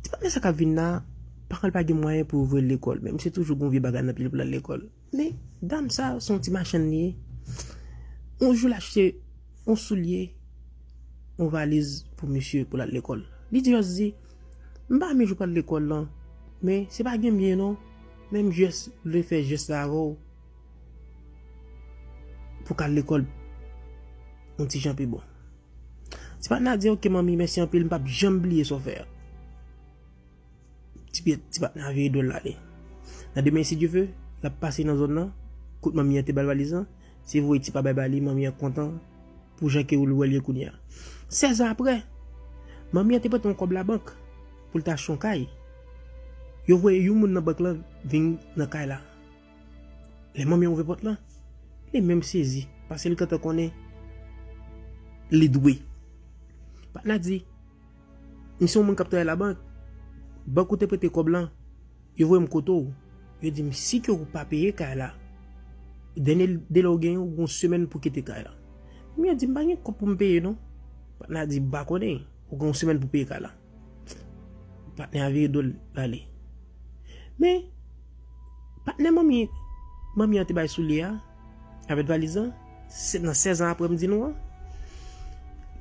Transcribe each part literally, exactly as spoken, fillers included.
Ti patnè sa k ap vin la, paran l pa gen mwayen pou yo voye l lekòl, men misye toujou gen yon vye bagay nan pye l pou l al lekòl. Men dam sa, se yon ti machann li ye. Yon jou, l achte yon soulye, yon valiz pou misye pou l al lekòl. Li di, jis di, "M pa renmen jan w pral lekòl lan, men se pa gen byen non, men m jis vle fè jès la avè w pou w ka al lekòl yon ti jan pi bon." Ti patnè a di, "Oke, manmi, mèsi anpil, m p ap janm bliye sa w fè a." Ti, ti patnè a vire do l ale. Nan demen, si Dye vle, l ap pase nan zòn nan, kot manmi an te ba l valiz lan, se voye ti pabay ba li, manmi an kontan pou jan ke l wè l ye kounye a. Sèz an apre, manmi an te prete yon kòb labank pou l ta achte yon kay. Yo voye yon moun nan bank lan vin nan kay la. Lè manmi an ouvè pòt lan, li menm sezi, paske l gentan konnen li dwe. Patnè a di, "M se yon moun k ap travay labank, bank ou te prete kòb lan, yo voye m kote w, yo di m si ke ou pa peye kay la, dènye delè ou genyen, ou gen yon semèn pou kite kay la." Manmi an di, "M pa gen kòb pou m peye non." Patnè a di, "M pa konnen, ou gen yon semèn pou peye kay la." Patnè a vire do l ale. Men, patnè manmi, manmi an te bay soulye a, avèk valiz lan, se nan sèz an apre m di nou an,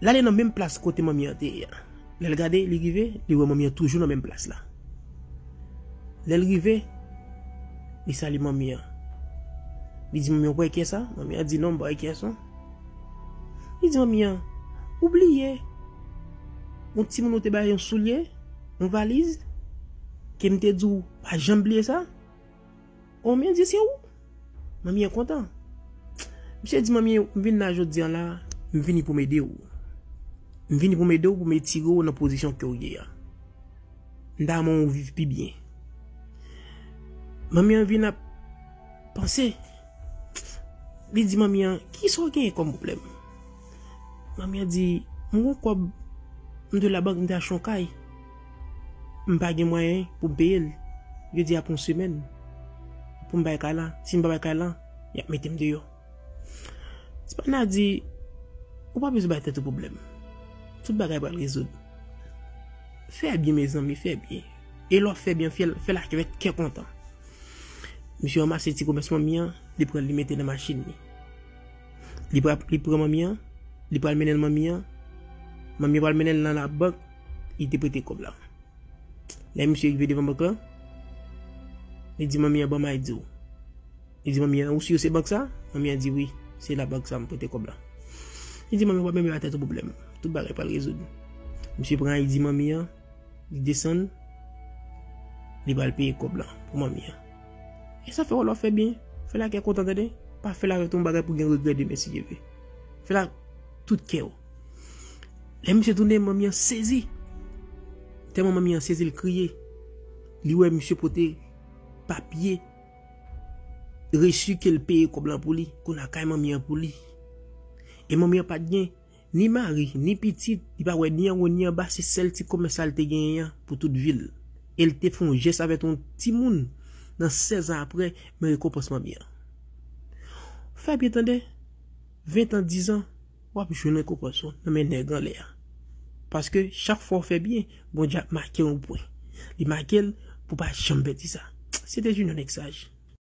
l ale nan menm plas kote manmi an te ye a. Lè l gade, li rive, li wè manmi an toujou nan menm plas la. Lè l rive, li salye manmi an. Li di, "Manmi, ou pa wè kiyès sa?" Manmi an di, "Non, m pa wè kiyès non." Li di, "Manmi an, ou bliye yon timoun ou te bay yon soulye, yon valiz, ke m te di w pa janm bliye sa?" Manmi an di, "Se ou?" Manmi an kontan. Misye di, "Manmi, m vin la jodi an la, m vini pou m ede w. M vini pou m ede w, pou m etire w nan pozisyon ke w ye a. M ta renmen w viv pi byen." Manmi an vin ap panse. Li di manmi an, "Kisa w genyen kòm pwoblèm?" Manmi an di, "M gen yon kòb, m te labank, m te achte yon kay. M pa gen mwayen pou m peye l. Yo di apre yon semèn pou m bay kay la. Si m pa bay kay la, y ap mete m deyò." Ti patnè a di, "Ou pa bezwen bay tèt ou pwoblèm. Tout bagay pral rezoud. Fè byen, mezanmi, fè byen. E lè w ap fè byen, fè l, fè l avèk kè kontan." Misye ranmase ti komès manmi an, li pran l, li mete nan machin li. Li pran, li pran manmi an, li pral mennen l manmi an. Manmi an pral mennen l nan labank, li te prete kòb la. Lè misye rive devan bank lan, li di manmi an, "Ban m al di w." Li di manmi an, "Ou si se bank sa?" Manmi an di, "Wi, se labank sa m prete kòb la." Li di manmi an, "Ou pa menm bay tèt ou pwoblèm. Tout bagay pral rezoud." Misye pran I D manmi an, li desann, li pral peye kòb la pou manmi an. E sa fè w lè w fè byen, fè l ak kè kontan tande, pa fè l avèk yon bagay pou gen regrè demen si Dye vle. Fè l ak tout kè w. Lè misye tounen, manmi an sezi. Tèlman manmi an sezi, l kriye. Li wè misye pote papye resi ke l peye kòb lan pou li, kounye a kay manmi an pou li. E manmi an pa t gen ni mari, ni pitit, li pa wè ni anwo ni anba, se sèl ti komès sa l te genyen an pou tout vi l. E l te fè yon jès avèk yon timoun nan sèz an apre, men rekonpans manmi an. Fè byen tande, ven tan, diz an, w ap jwenn rekonpans ou nan men nèg anlè a. Paske chak fwa w fè byen, Bondye ap make yon pwen. Li make l pou w pa janm pèdi sa. Se te Junior Nèg Saj.